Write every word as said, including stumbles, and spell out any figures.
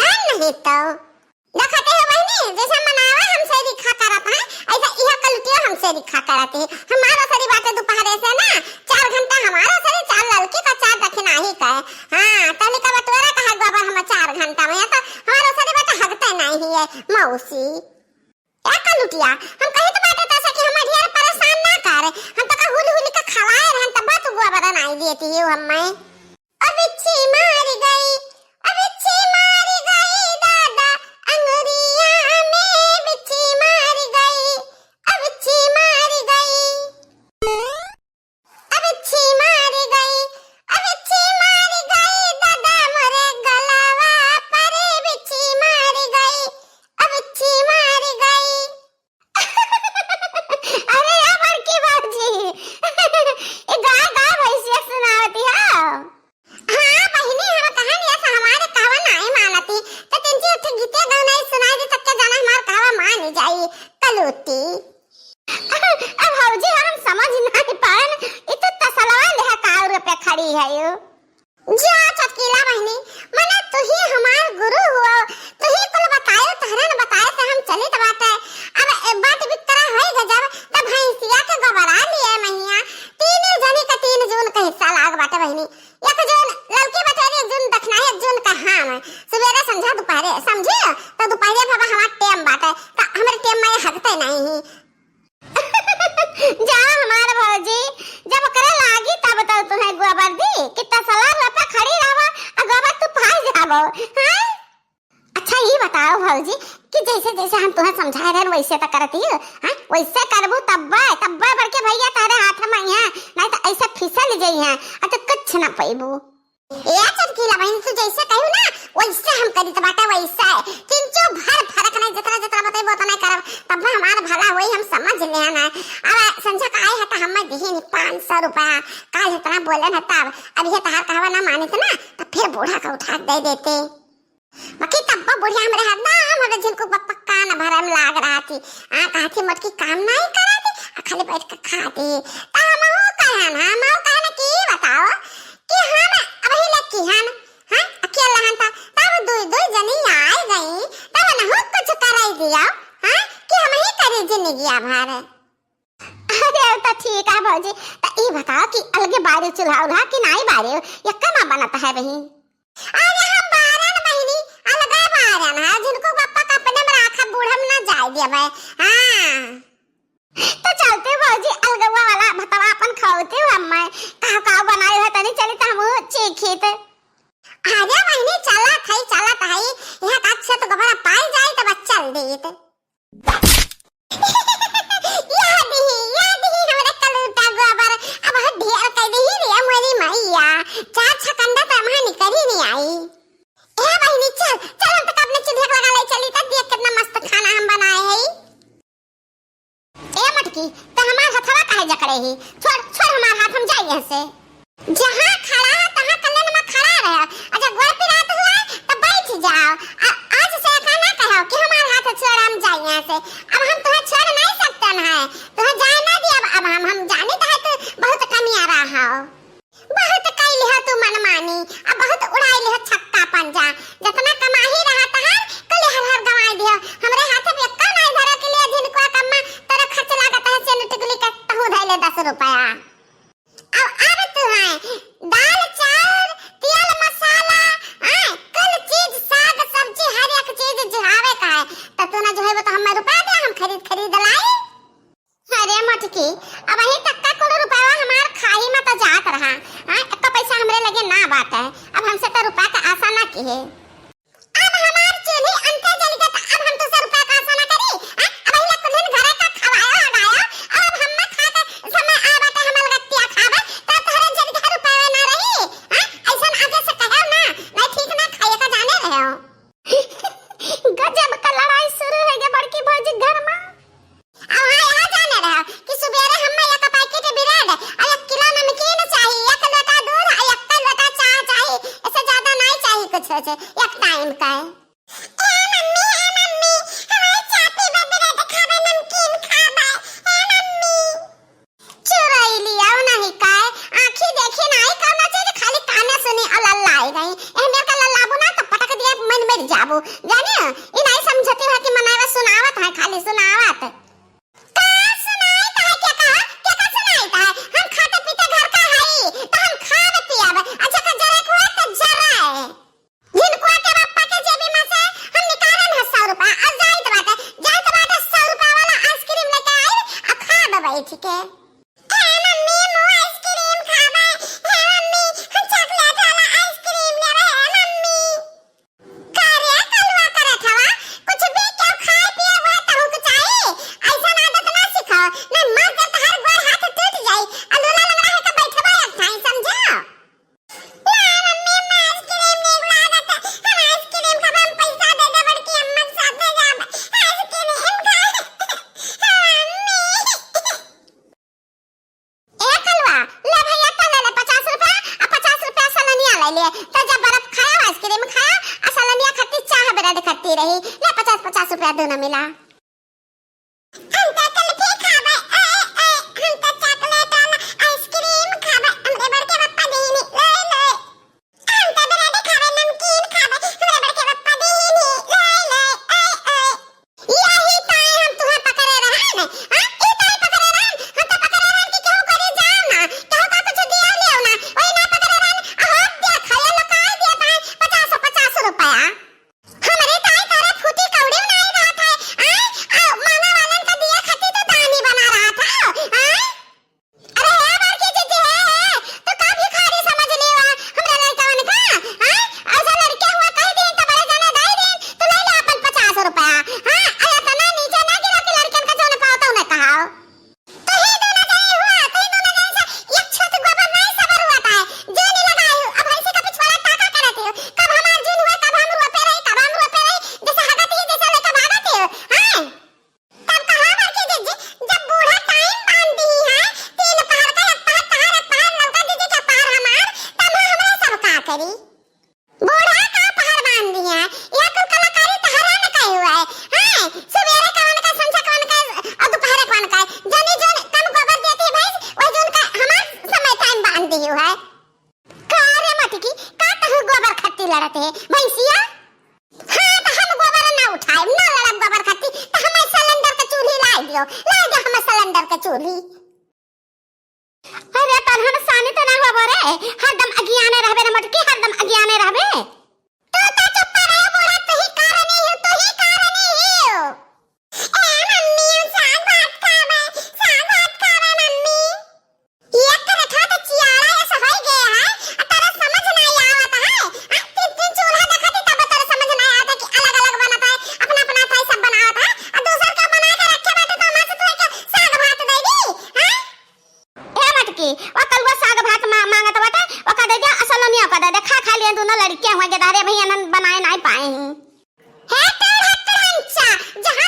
है नहीं तो। देखते हो बहिनी, जैसे मनावा हमसे रिखा करत है, ऐसे इहा कलुटियो हमसे रिखा करत है। हमारो सरी बाटे दोपहरे से ना, चार घंटा हमारो सरी, चार ललकी का, चार दखिनाही का है। हाँ, तनी का बटोरा कहा गोबर हम चार घंटा में, तो हमारो सरी बाटे हगते नहीं है मौसी। ए कलुटिया, हम कही तो बाटे तैसे कि हमें ढेर परेशान ना कर, हम तो का हुल हुल के खलाए रहन, तब तू गोबर नहीं देती हो हमें। अब बिच्छी मारी गई, अब बिच्छी मारी गई दादा, अंगुरिया में बिच्छी मारी गई, अब बिच्छी मारी गई, अब बिच्छी मारी गई, अब बिच्छी मारी गई दादा, मोरे गलवा पर बिच्छी मारी गई, अब बिच्छी मारी गई। अरे या बड़की भौजी, ये गाय गाय भैंसिया सुनावती है। हाँ बहिनी, हम कहन यस हमारे कहवा नाई मानती, तो तिनची उठे गीते गौनाई सुनाई दे, तब के जाना हमार कहवा मान जाई, कलूटी। अब भौजी हम समझ नहीं पाएन, ये तो तसलवा लेहा काउर पे खड़ी है यो। जा चटकीला बहिनी, मने तुही हमार गुरु हुआ, तुही कुल बतायो, तहरे न बताए से हम चलित बाटे। अब ए बात बितरा होई गजब, तब भैंसिया के गोबरा लिए महिया, तीन जनी का तीन जून का हिस्सा लाग बाटे बहिनी। एक जून ललकी बटेरी, एक जून दखनाही, एक जून का हम। सुबेरे संझा दोपहरे, समझी? तो दोपहरे बाबा हमार टेम बाटे, तो हमरे टेम में ये हगते नहीं ही। जा हमार भौजी, जब करे लागी तब तो तुम्हें गोबर दी कि तसला पे खड़ी रहबो आ गोबर तू पाई जाबो, हैं? अच्छा ये बताओ भौजी कि जैसे जैसे हम तुम्हें समझाए रहे वैसे तो करती हो, हैं? वैसे करबू तब्बे, तब्बे बड़के भैया तारे हाथ में हैं, नहीं तो ऐसे फिसल जइहैं, आ तो कुछ ना पैबू। ए चटकीला बहिन, तू जैसे कहू ना वैसे हम करित बाटे वैसे। किंचो भर फरक नहीं, जितना जितना बतैबो उतना करब, तब हमार भला होई, हम समझ लेन है। अब संझा का आए है तो हमें दिही नहीं पाँच सौ रुपया, काल इतना बोले न तब, अब ये तहार कहवा ना मानित ना, तब फिर बूढ़ा का उठा के दे देते। बाकी तब बुढ़िया हमरे हरदम हमरे झिनको बप्पा कान भरम लाग रहा थी। आ कहा थी मोटकी काम नहीं करा थी, आ खाली बैठ के खा थी। तो हम कहन, हम कहन कि बताओ कि हम अबही ले किहन, हाँ, अकेला हन था, तब दुई दुई जनी आए गई, तब नहु कुछ कराई दिया, हाँ, कि हम ही करी जिंदगिया भर। अरे, तो ठीक है भौजी, तो ई बताओ कि अलगे बारे चूल्हा उल्हा कि नाई बारे, यक्का ना बनत है बहिन? अरे, हम बारन बहिनी, अलगे बारन है, जिनको पप्पा का अपने में राखा बूढ़म ना जाए देवे, हाँ। तो चलते भौजी, अलगवा वाला भतवा अपन खाओते हो, अम्मा का का बनाए हो, तनी चली तो हम चीखी तो। अरे बहिनी, चलत है, चलत है, यहाँ का अच्छे तो गोबर पाई जाए तो बस चल देत। या दिही, या दिही हमरे कलूटा गोबर, अब हम ढेर कर दिही रे मोरी मैया, चार छकंडा तो हमार निकल ही नहीं आई। ए बहिनी, चल, चल, हम तो अपने चूल्हे लगा ले चली, तब देख कितना मस्त खाना हम बनाए हैं। ए मटकी, तो हमार हथवा काहे जकड़े ही? छोड़, छोड़ हमार हाथ, हम जाई यहाँ से। जहाँ खड़ा है, तहाँ कल्लन में खड़ा रहे। अच्छा, गोड़ पिरात हुआ है, तो बैठ जाओ। आ-, आज से ऐसा ना कहो कि हमार हाथ छोड़, हम जाई यहाँ से। अब हम तुम्हें छोड़ नहीं सकते हैं, तुम्हें जाए ना दिया। अब, अब हम, हम जानित है, तू बहुत कमिया रहा हो। बहुत कई लिहा तू मनमानी, आ बहुत उड़ाई लिहा छक्का पंजा। जतना कमाही रहा तहार, कल हर हर गवाई दिया। हमरे हाथे पे एक्का नाई धरा के लिए जिनको कम्मा, तेरा खर्च लागत है सेन टिकुली का तहु धैले दस रुपया। अब, अब तू है, दाल, चाउर, तेल, मसाला, हैं, कुल चीज, साग, सब्जी, हर एक चीज जिहावे का है। तो तू ना जो है वो तो हमें रुपया दे, हम खरीद, खरीद लाई। अरे मटकी, अबहीं तक का कुल रुपया हमार खाही में तो जात रहा, हाँ, एक पैसा हमरे लगे ना बाटे। अब हमसे तो रुपया का आशा ना किहे। अब हमार चूल्ही अंते जल गया, तो अब हम तुझसे रुपया का आशा ना करी, हाँ? अब अहिला कुल्हिन घरे का खवायो हगायो, अब हम ना खा के समय आ बाटे, हम अलगत्तिया खाबे, तो तोहरे जल गया रुपया ना रही, हाँ? ऐसन आगे से कहो ना, नहीं ठीक ना खाए का जाने रहे हो। गजब का लड़ाई शुरू है गे बड़की भौजी घर में। अब हाँ, यहाँ जाने रहो कि सुबेरे हम्मे एक पैकेट ब्रेड और एक किलो नमकीन चाहिए, एक लोटा दूध और एक लोटा चाय चाहिए, इससे ज्यादा नहीं चाहिए कुछ, ऐसे एक टाइम का है। ए मम्मी, ए मम्मी, हमारे चाय पीबे, ब्रेड खाबे, नमकीन खाबे, ए मम्मी। चुरैलिया नहीं काय, आँखी देखी नहीं कौनो चीज, खाली काने सुनी और लल्लाई गई। एहमेर का लल्लाबू ना तो पटक दिया मन में। ले, तो जब बर्फ खाया, आइसक्रीम खाया, आ सलोनिया खत्ती चाह ब्रेड खत्ती रही। ले, पचास पचास रुपया दूनो मिला। हम तो कुल्फी खाबे, ए, ए, हम तो चॉकलेट वाला आइसक्रीम खाबे, हमरे बड़के पप्पा दीनी, ले, ले। हम तो ब्रेड खाबे, नमकीन खाबे, हमरे बड़के पप्पा दीनी, ले, ले, ए, ए। यही ताई हम तुहे पकड़े रहन, हाँ? ई ताई पकड़े रहन, हम तो पकड़े रहन कि केहू करे जाओ ना, केहू का कुछ दिया लियो ना, वही ना पकड़े रहन, आ हो दिया खाए, लुकाए दिया ताई पचास, पचास रुपया। हमरे ताई तोरे फूटी कौड़ी नाई रहत है, आय? आ मांगा वालन का दिया खाती तो दानी बना रहत है, आय? अरे हे बड़की जीजी, हे, हे, तो का भिखारी समझ लियो हमरा लड़कवन का? आय? ऐसा लड़के हुआ कह दिन तो बड़े जाने दाई दिन, तो ले ले अपन पचास रुपया। हाँ, अरे इतना नीचे ना गिरा कि लड़कन का जौन पाओ तो उन्हें कहाओ। तो ही दोनों जने हुआ, तो ही दोनों जने से एक छोट गोबर नहीं सबर हुआ था, जो नहीं लगाई, अब ऐसे का पिछवाड़ा टाका करत हो, कब हमार जून हुआ, कब हम रुआ पे रही, कब हम रुआ पे रही, जैसे हगत ही, जैसे लेके भागत हो, हाँ? तब कहा बड़की जीजी, जब बूढ़ा टाइम बांध दी है, तीन पहर का, एक पहर तहार, एक पहर लौका जीजी के पहर हमार, तब हमरा सब का करी? बूढ़ा का पहर बांध दी है, यह कुल कलाकारी तहरा न कही हुआ है, हैं? सुबेरे कवन का, संझा कवन का, और दोपहरे कवन का, जनी जौन कम गोबर देती भैंस, वही जौन का हमार समय टाइम बांध दी हुआ है। का रे मटकी, का तहु गोबर खत्ती लड़त है, भैंसिया? हाँ, तो हम गोबर ना उठाए, ना लड़ब गोबर खत्ती, तो हमें सिलेंडर के चूल्ही लाई दियो, लाई दे हमें सिलेंडर के चूल्ही। अरे तनहन सानी तो ना होबो रे, हरदम अगियाने रहबे रे मटकी, हरदम अगियाने रहबे। तू तो चुप रहे बूढ़ा, तू ही कारणी हो, तू ही कारणी हो। ए मम्मी, हम साग भात खाबे, साग भात खाबे मम्मी। ये तो देखा तो चियाला ऐसा होई गया है, आ तारा समझ नहीं आवत है। आ तीन तीन चूल्हा देखा थी तब तारा समझ नहीं आवत है कि अलग अलग बनत है, अपना अपना था सब बनावत है, आ दूसर के बना के रखे बाटे तो हमारे से तू के साग भात दे दी, हैं? ए मटकी, वो कलुआ साग भात मा-, मांगत बाटे, ओका दे दे, आ सलोनिया ओका दे दे, खा खा लिए दोनों लड़के हुए के दारे भैया नन बनाए नहीं पाए हैं। हे टूढ़ा टूढ़ंचा, जहाँ